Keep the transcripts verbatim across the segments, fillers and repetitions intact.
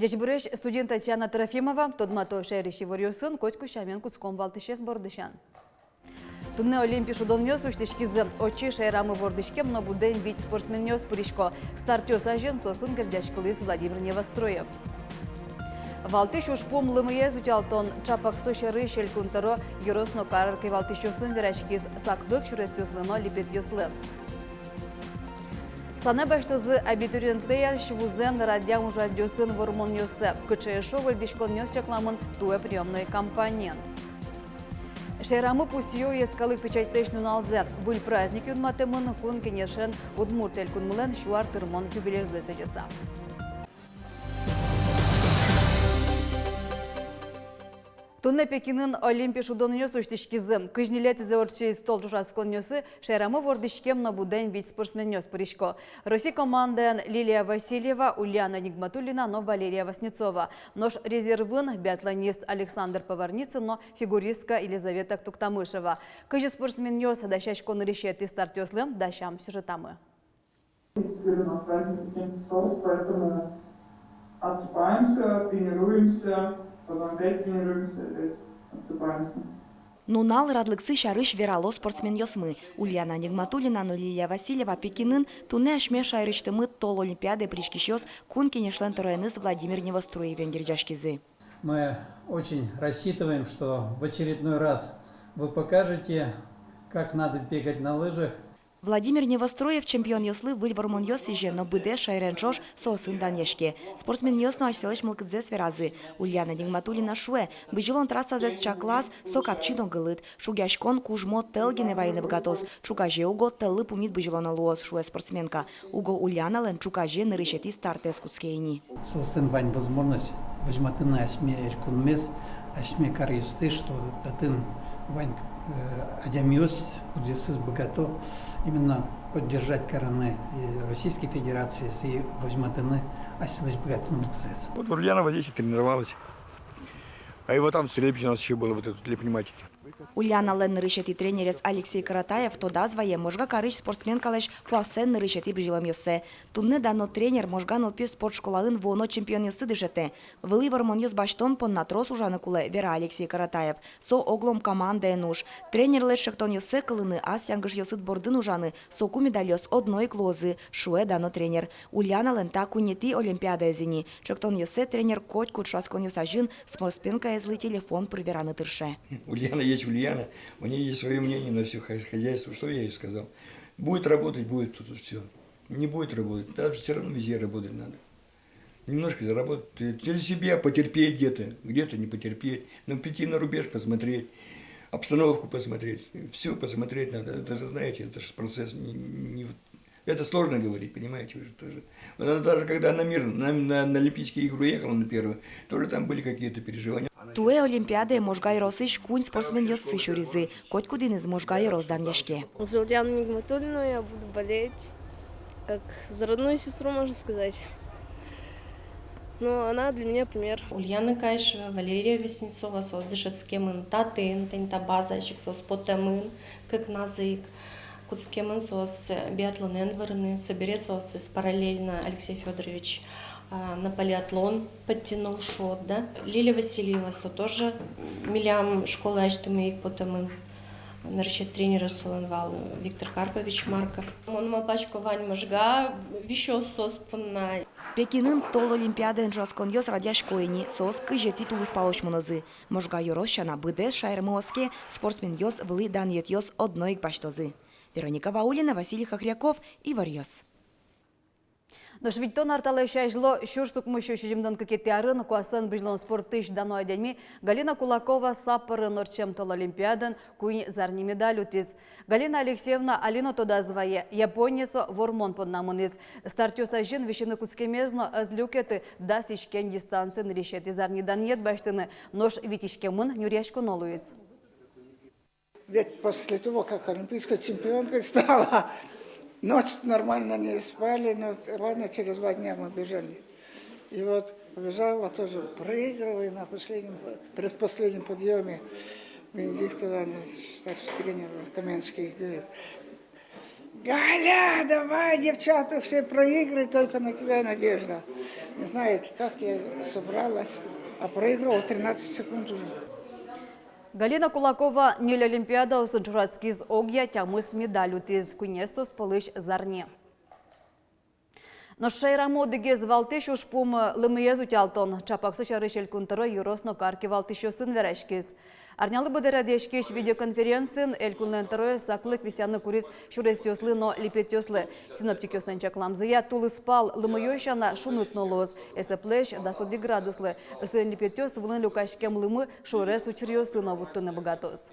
Ӟечбуресь, студиын Татьяна Трофимова. Тодмато шаерысь иворъёсын. Котьку сямен кутском валтӥсез бордысен. Туннэ Олимпи шудонъёс усьтӥськизы. Отчы шаерамы вордӥськем но будэм вить спортсменъёс пырисько. Стартъёс азьын соосын герӟаськылӥз Владимир Невоструев. Валтӥсь ужпум — лымыез утялтон. Чапак со сярысь Элькун тӧро ёрос но кар кивалтӥсьёсын вераськиз саклык сюресъёслы но липетъёслы. Санэ басьтозы абитуриентлэсь вузэн радъям ужрадъёсын вормонъёссэ. Кыӵе эшшо выльдӥськонъёс чакламын туэ приёмной кампаниен? Шаерамы пусъё йӧскалык печатьлэсь нуналзэ. Выль праздник юнматэмын Кун Кенешен Удмурт Элькунмылэн сю ар тырмон юбилейзлы сӥзьыса. Туннэ Пекинын Олимпи шудонъёс усьтӥськизы. Кызь ньылетӥзэ ортчись тол ӵошатсконъёсы шаерамы вордӥськем но будэм вить спортсменъёс пырисько. Россия командаен Лилия Васильева, Ульяна Нигматуллина но Валерия Васнецова. Нош резервын биатлонист Александр Поварницын но фигуристка Елизавета Туктамышева. Кызьы спортсменъёс дасясько нырысетӥ стартъёслы, дасям сюжетамы. Теперь у нас разница семь часов, поэтому отсыпаемся, тренируемся, потом опять тренируемся, опять отсыпаемся. Нунал радлыксы сярысь верало спортсменъёсмы. Ульяна Нигматуллина но Лилия Васильева Пекинын. Туннэ асьме шаерысьтымы тол Олимпиадае пыриськисьёс Кун Кенешлэн тӧроеныз Владимир Невоструевен герӟаськизы. Мы очень рассчитываем, что в очередной раз вы покажете, как надо бегать на лыжах. Владимир Невоструев чемпионъёслы выль вормонъёс сӥзе но быдэс шаерен ӵош соосын данъяське. Спортсменъёс но асьсэлэсь мылкыдзэс веразы. Ульяна Нигматуллина шуэ, бызьылон трассазэс чаклаз, со капчи но гылыт. Шугъяськон кужмо тӧл гинэ вайыны быгатоз. Ӵуказе уго тӧллы пумит бызьылоно луоз, шуэ спортсменка. Уго Ульяналэн ӵуказе нырысетӥ стартэз кутске ини. Соослэн вань возможность возьматыны асьме элькунмес, асьме каръёсты, что татын вань, э, адямиос, кудъёсыз быгато именно поддержать карыны и Российской Федерациез, и возьматыны асьсэлэсь быгатонлыксэс. Вот Ульяна вот здесь и тренировалась. А его там в Стрельбище у нас ещё было, вот этот, для пневматики. Ульяналэн нырысетӥ тренерез Алексей Каратаев тодаз вае Можга карысь спортсменкалэсь куасэн нырысетӥ бызьылэмъёссэ. Туннэ дано тренер Можга нылпи спорт школаын вуоно чемпионъёсты дышетэ. Вылӥ вормонъёс басьтон понна трос ужаны кулэ, вера Алексей Каратаев. Со оглом командаен уж. Тренерлэсь ӵектонъёссэ кылыны, ас янгышъёсыд бордын ужаны, соку медальёс одно ик луозы, шуэ дано тренер. Ульяналэн та куинетӥ Олимпиадаез ини. Ӵектонъёссэ тренер котькуд ӵошатсконъёс азьын спортсменкаезлы телефон пыр вераны тырше. Ульяна есть Ульяна, у неё есть своё мнение на всё хозяйство. Что я ей сказал? Будет работать, будет тут всё. Не будет работать, даже всё равно везде работать надо. Немножко заработать, э, через себя потерпеть где-то, где-то не потерпеть, но прийти на рубеж, посмотреть, обстановку посмотреть, всё посмотреть надо. Это же, знаете, это же процесс не, не в-, это сложно говорить, понимаете, вы же тоже. Она даже когда на мир, на, на, на Олимпийские игры уехала на первую, тоже там были какие-то переживания. Туэ Олимпиадае Можга ёросысь куинь спортсменъёссы сюризы. Котькудӥныз Можга ёрос данъяське. За Ульяну Нигматуллину я буду болеть, как за родную сестру, можно сказать. Ну, она для меня пример. Ульяна Кайшева, Валерия Васнецова, соос дышетскемын татын, тани та базаысь ик соос потэмын, кыкназы ик. Кутскемын соос биатлонэн вырыны, собере соосыз параллельно Алексей Фёдорович, а, на полиатлон подтянул, шуод, да. Лилия Васильева, со тоже милям школаысьтымы ик потэмын. Нырысетӥ тренерез солэн вал Виктор Карпович Марков. Мон малпасько, вань Можга висёз соос понна. Пекинын тол Олимпиадаен ӵошатсконъёс радъясько ини, соос кызетӥ тулыспалозь мынозы. Можга ёрос сяна, быдэс шаермы оске, спортсменъёс вылӥ данъетъёс одно ик басьтозы. Вероника Ваулина, Василий Хохряков, «Иворъёс». Нош витьтон ар талэсь азьло, сюрс укмыссю сизьымдон кыкетӥ арын, куасэн бызьылон спортысь дано адями Галина Кулакова саппорын ортчем тол Олимпиадаын куинь зарни медаль утӥз. Галина Алексеевна али но тодаз вае, Японие со вормон понна мынӥз. Стартъёс азьын висьыны кутскемез но ӧз люкеты, дас иськем дистанциын нырысетӥ зарни данъет басьтыны, нош витиськемын нюръяськоно луиз. Ведь после того, как олимпийской чемпионкой стала, ночь нормально не спали, ну, ладно, через два дня мы бежали. И вот побежала тоже, проигрывая на последнем, предпоследнем подъёме. Венедиктова, старший тренер Каменский, говорит: Галя, давай, девчата, все проигрывают, только на тебя надежда. Не знаю, как я собралась, а проигрывала тринадцать секунд уже. Галина Кулакова ньыль олимпиадаосын ӵошатскиз, огъя тямыс медаль утӥз, куинез соос пӧлысь зарни. Нош шаерамы одӥгез валтӥсь ужпум — лымыез утялтон. Ӵапак со сярысь Элькун тӧро ёрос но кар кивалтӥсьёсын вераськиз. Арнялы быдэ радъяськись видеоконференциын Элькунлэн тӧроез саклык висъяны куриз сюресъёслы но липетъёслы. Синоптикъёслэн чакламзыя, тулыспал лымыё сяна шуныт но луоз, эсэплэсь дас одӥг градуслы. Соин липетъёс вылын люкаськем лымы шуэрес учыръёсы но вуттыны быгатоз.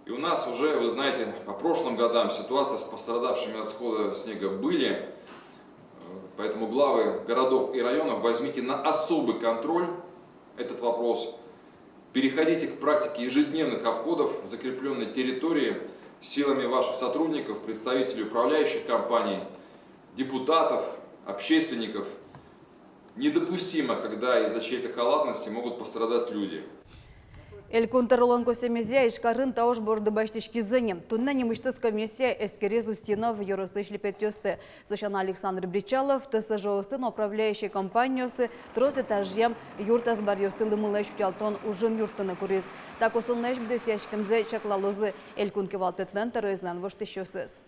И у нас уже, вы знаете, по прошлым годам ситуация с пострадавшими от схода снега были. Поэтому главы городов и районов, возьмите на особый контроль этот вопрос. Переходите к практике ежедневных обходов закреплённой территории силами ваших сотрудников, представителей управляющих компаний, депутатов, общественников. Недопустимо, когда из-за чьей-то халатности могут пострадать люди. Элькун тӧролэн косэмезъя, Ижкарын та уж борды басьтӥськизы ни. Туннэ нимысьтыз комиссия эскериз Устинов ёросысь липетъёсты. Со сяна Александр Бречалов ТСЖ-осты но управляющий компаниосты трос этажъем юрт-азбаръёсты лымылэсь утялтон ужын юрттыны куриз. Та косонлэсь быдэсъяськемзэ чаклалозы Элькун кивалтэтлэн тӧроезлэн воштӥсьёсыз.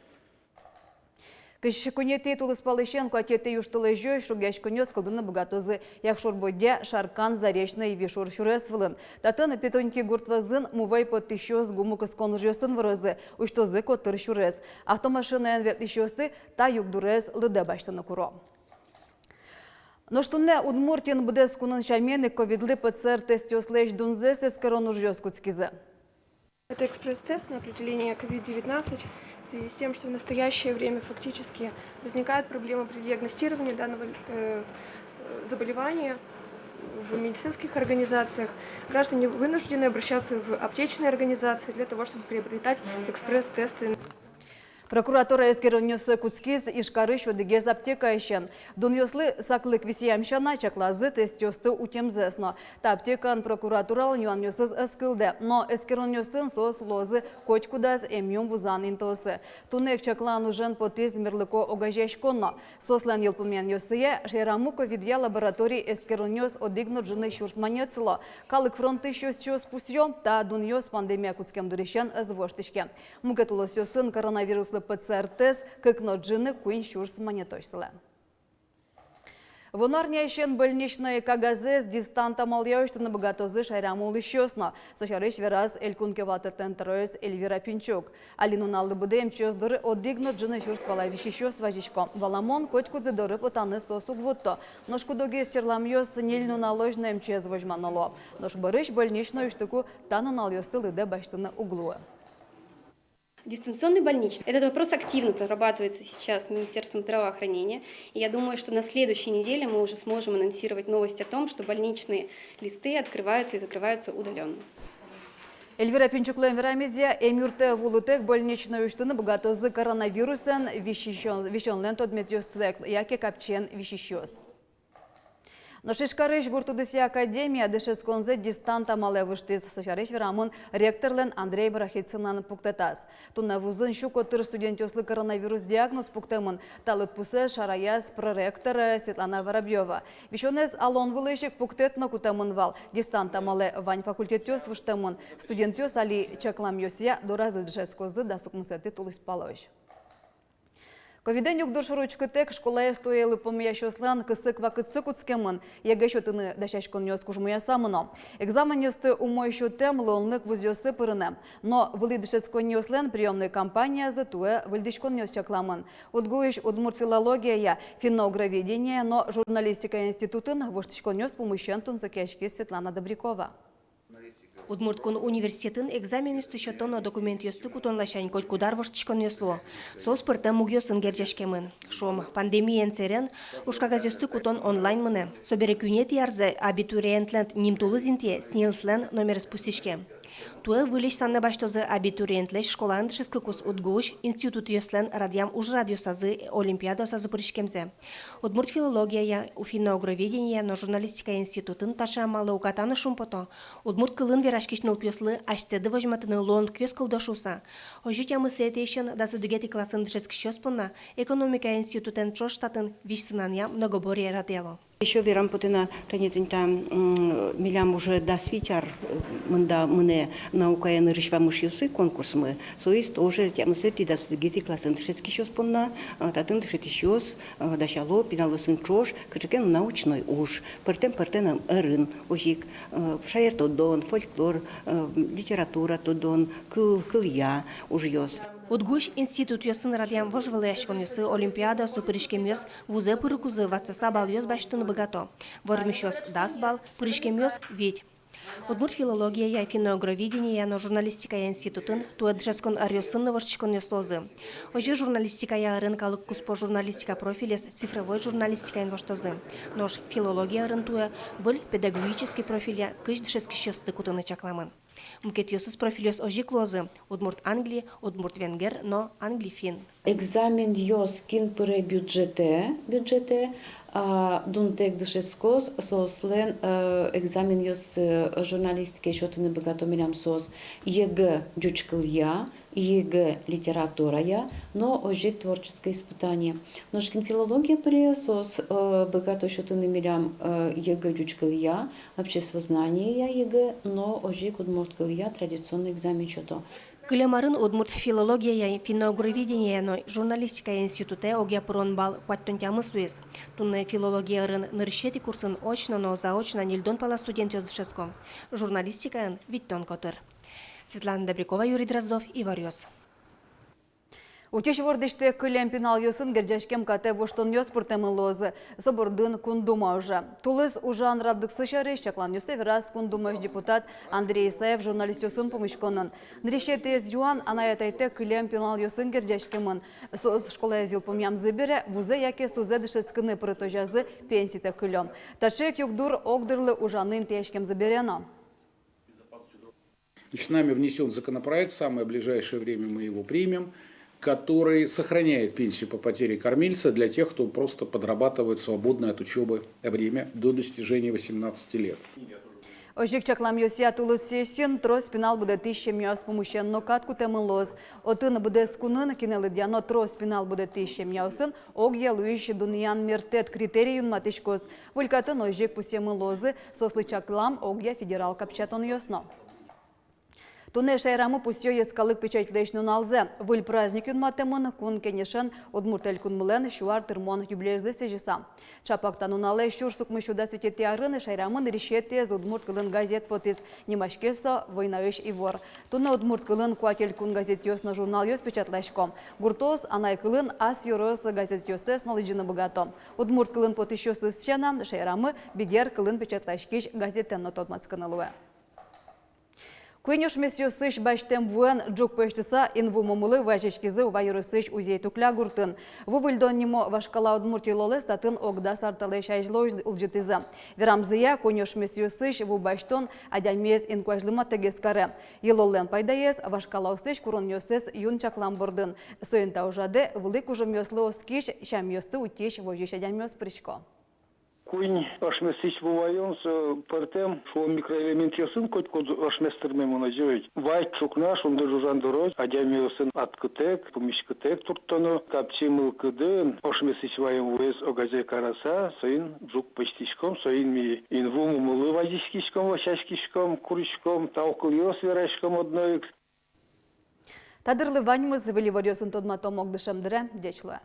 Кызь куинетӥ тулыспалысен куатетӥ южтолэзёзь шугъяськонъёс кылдыны быгатозы Якшур-Бӧдья, Шаркан, Заречный, Вишур сюрес вылын. Татын Петуньки гурт вӧзын мувӧй поттӥсьёс гумы кыскон ужъёсын вырозы, усьтозы котыр сюрес. Автомашинаен ветлӥсьёсты та югдурез лыдэ басьтыны куро. Нош туннэ Удмуртиын быдэс кунын сямен ик ковидлы ПЦР-тестъёслэсь дунзэс эскерон ужъёс кутскизы. Это экспресс-тест на определение ковид девятнадцать в связи с тем, что в настоящее время фактически возникает проблема при диагностировании данного, э, заболевания в медицинских организациях. Граждане вынуждены обращаться в аптечные организации для того, чтобы приобретать экспресс-тесты. Прокуратура эскеронъёссэ кутскиз Ижкарысь одӥгез аптекаысен. Дунъёслы саклык висъям сяна чаклазы тестъёсты утемзэс но. Та аптекаын прокуратуралэн юанъёсыз ӧз кылдэ, но эскеронъёсын соос луозы котькудаз эмъюм вузан интыосы. Туннэ ик чаклан ужен потӥз мерлыко огазеяськон но. Соослэн йылпумъянъёссыя, шаерамы ковидъя лабораторий эскеронъёс одӥг но ӝыны сюрс манет сыло. Калык фронтысь ёзчиос пусъё, та дунъёс пандемия кутскем дырысен ӧз воштӥське. Мукет улосъёсын коронавируслы ПЦР-тест кык но ӝыны куинь сюрс манетозь сылэ. Вуоно арняысен больничной кагазэз дистант амалъя усьтыны быгатозы шаерамы улӥсьёс но. Со сярысь вераз Элькун кивалтэтлэн тӧроез Эльвира Пинчук. Али нуналлы быдэ эмчиос доры одӥг но ӝыны сюрс пала висисьёс вазисько. Валамон, котькудзы доры потаны соос уг вутто. Нош куд-огез черламъёс ньыль нуналозь но эмчиез возьмано луо. Нош бӧрысь больничной усьтыку та нуналъёсты лыдэ басьтыны уг луы. Дистанционный больничный. Этот вопрос активно прорабатывается сейчас Министерством здравоохранения. И я думаю, что на следующей неделе мы уже сможем анонсировать новость о том, что больничные листы открываются и закрываются удалённо. Эльвира Пинчуклэн верамезъя, эмъюртэ вуылытэк больничной усьтыны быгатозы коронавирусэн висисьён-, висёнлэн тодметъёстэк яке капчиен висисьёс. Нош Ижкарысь гурт удысъя академия дышетсконзэ дистант амалэ выжтӥз. Со сярысь верамын ректорлэн Андрей Барахицынлэн пуктэтаз. Туннэ вузын сю котыр студентъёслы коронавирус диагноз пуктэмын. Та лыдпусэз шараяз проректор Светлана Воробьёва. Висёнэз алон вылысь ик пуктэт но кутэмын вал. Дистант амалэ вань факультетъёс выжтэмын. Студентъёс али чакламъёсъя доразы дышетскозы дас укмысэтӥ тулыспалозь. Ковидэн югдур шоры учкытэк школаез туэ йылпумъясьёслэн кысык вакытсы кутскемын. ЕГЭ сётыны дасяськонъёс кужмояса мыно. Экзаменъёсты умой сётэм луонлык вузъёсы пырыны. Но вылӥ дышетсконниослэн приёмной кампаниязы туэ выльдӥськонъёс чакламын. УдГУысь удмурт филологияя, финно-угроведениея но журналистикая институтын воштӥськонъёс пумысен тунсыкъяськиз Светлана Добрякова. Удмурт кун университетын экзаменъёсты сётон но документъёсты кутон ласянь котькуд ар воштӥськонъёс луо. Соос пӧртэм мугъёсын герӟаськемын. Шуом, пандемиен сэрен ужкагазъёсты кутон онлайн мынэ. Собере куинетӥ арзэ абитуриентлэн нимтулыз интые СНИЛСлэн номерез пусйиське. Туэ выльысь санэ басьтозы абитуриентлэсь школаын дышетскыкуз УдГУысь институтъёслэн радъям ужрадъёсазы, олимпиадаосазы пыриськемзэ. Удмурт филологияя, финно-угроведения но журналистикая институтын таӵе амаллы уката но шумпото, удмурт кылын вераськись нылпиослы асьсэды возьматыны луонлыкъёс кылдо шуыса. Озьы тямысэтӥысен дас одӥгетӥ классын дышетскисьёс понна экономикая институтэн ӵош татын визь сынанъя многоборье радъяло. Ещё верам потэ на, тани тӥни та, м, милям уже дас вить ар, э, мында мынэ наукая нырысь вамышъёсы конкурсмы. Соиз тоже тямысэтӥ, дас одӥгетӥ классын дышетскисьёс понна, а, татын дышетӥсьёс, а, дасяло пиналъёсын ӵош кыӵе ке но научной уж, пӧртэм-пӧртэм ӧрын, озьы ик, э, шаертодон, фольклор, э, литература тодон, кыл, кылъя ужъёс. УдГУысь институтъёсын радъям вожвылъяськонъёсы, олимпиадаосы пыриськемъёс вузэ пырыкузы ватсаса балъёс басьтыны быгато. Вормисьёс дас балл, пыриськемъёс вить. Удмурт филологияя, финно-угроведения но журналистикая институтын туэ дышетскон ӧръёсын но воштӥськонъёс луозы. Озьы журналистикая ӧрын калык куспо журналистика профильёс цифровой журналистикаен воштозы. Нош филология ӧрын туэ выль педагогический профилья кызь дышетскисьёсты кутыны чакламын. Мукетъёсыз профильёс озьы ик луозы: удмурт-англи, удмурт-венгер но англи-финн. Экзаменъёс, кин пыре бюджетэ, бюджетэ, а, дунтэк дышетскоз, соослэн, э, экзаменъёс, э, журналистикае сётыны быгато милям соос ЕГЭ ӟуч кылъя, ЕГЭ литературая но озьы ик творческое испытание. Нош кин филологие пыре, соос, э, быгато сётыны милям, э, ЕГЭ ӟуч кылъя, обществознаниея ЕГЭ но озьы ик удмурт кылъя традиционный экзамен сёто. Кылем арын удмурт филологияя, финно-угроведения но журналистикая институтэ огъя пырон балл куатьтон тямыс луиз. Туннэ филология ӧрын нырысетӥ курсын очно но заочно ньыльдон пала студентъёс дышетско, журналистикаын витьтон котыр. Светлана Добрякова, Юрий Дроздов, «Иворъёс». Утись вордӥсьтэ кылем пиналъёсын герӟаськем катэ воштонъёс пыртэмын луозы. Со бордын Кун Дума ужа. Тулыс ужан радлыксы сярысь чакланъёссэ вераз Кун Думаысь депутат Андрей Исаев журналистъёсын пумиськонын. Нырысетӥез юан анай-атайтэк кылем пиналъёсын герӟаськемын. Соос школаез йылпумъямзы бере, вузэ яке сузэ дышетскыны пырытозязы пенситэк кылё. Таӵе ик югдур огдырлы ужаны интыяськемзы бере но. Значит, нами внесён законопроект, в самое ближайшее время мы его примем, который сохраняет пенсию по потере кормильца для тех, кто просто подрабатывает в свободное от учёбы время до достижения восемнадцати лет. Озьы ик чакламъёсъя, тулыс сессиын трос пинал будэтӥсь семьяос пумысен но кат кутэмын луоз. Отын быдэс кунын, кинэ лыдъяно трос пинал будэтӥсь семьяосын, огъя луись дунъян мертэт критерий юнматӥськоз. Выль катын озьы ик пусъемын луозы соослы чаклам огъя федерал капчиятонъёс но. Туннэ шаерамы пусъё йӧскалык печатьлэсь нуналзэ. Выль праздник юнматэмын Кун Кенешен Удмурт Элькунмылэн сю ар тырмон юбилейзэ сӥзьыса. Чапак та нуналэ сюрс укмыс сю дас витетӥ арын шаерамы нырысетӥез удмурт кылын газет потӥз. Нимаське со «Войнаысь ивор». Туннэ удмурт кылын куать элькун газетъёс но журналъёс печатласько. Гуртоос анай кылын ас ёрос газетъёссэс но лыдӟыны быгато. Удмурт кылын потӥсьёсыз сяна, шаерамы бигер кылын печатласькись газетэн но тодматскыны луэ. Куинь ошмесъёсысь басьтэм вуэн ӝук пӧзьтыса, инву мумылы вазиськизы Ува ёросысь Узей-Тукля гуртын. Ву выльдон нимо вашкала удмурт йылолэз татын ог дас ар талэсь азьло улӟ-, улӟытӥзы. Верамзыя, куинь ошмесъёсысь ву басьтон адямиез инкуазьлы матэгес каре. Йылоллэн пайдаез вашкалаосысь куронъёссэс юн чаклам бордын. Соин та ужрадэ вылӥ кужымъёслы оскись, сямъёсты утись, возись адямиос пырисько. Куинь ошмесысь ву ваён со пӧртэм, шуом, микроэлементъёсын котькуд ошмес тырмемын, озьы ведь. Вазь ӵукна шунды ӝужан дорозь адямиосын аткытэк, пумиськытэк турттоно. Капчи мылкыдын ошмесысь ваён вуэз огазе караса, соин ӝук пӧзьтӥськом, соин ми инву мумылы вазиськиськом, вӧсяськиськом, куриськом, тау кылъёс вераськом одно ик. Та дырлы ваньмыз. Выль иворъёсын тодматом огдышем дыре. Ӟеч луэ.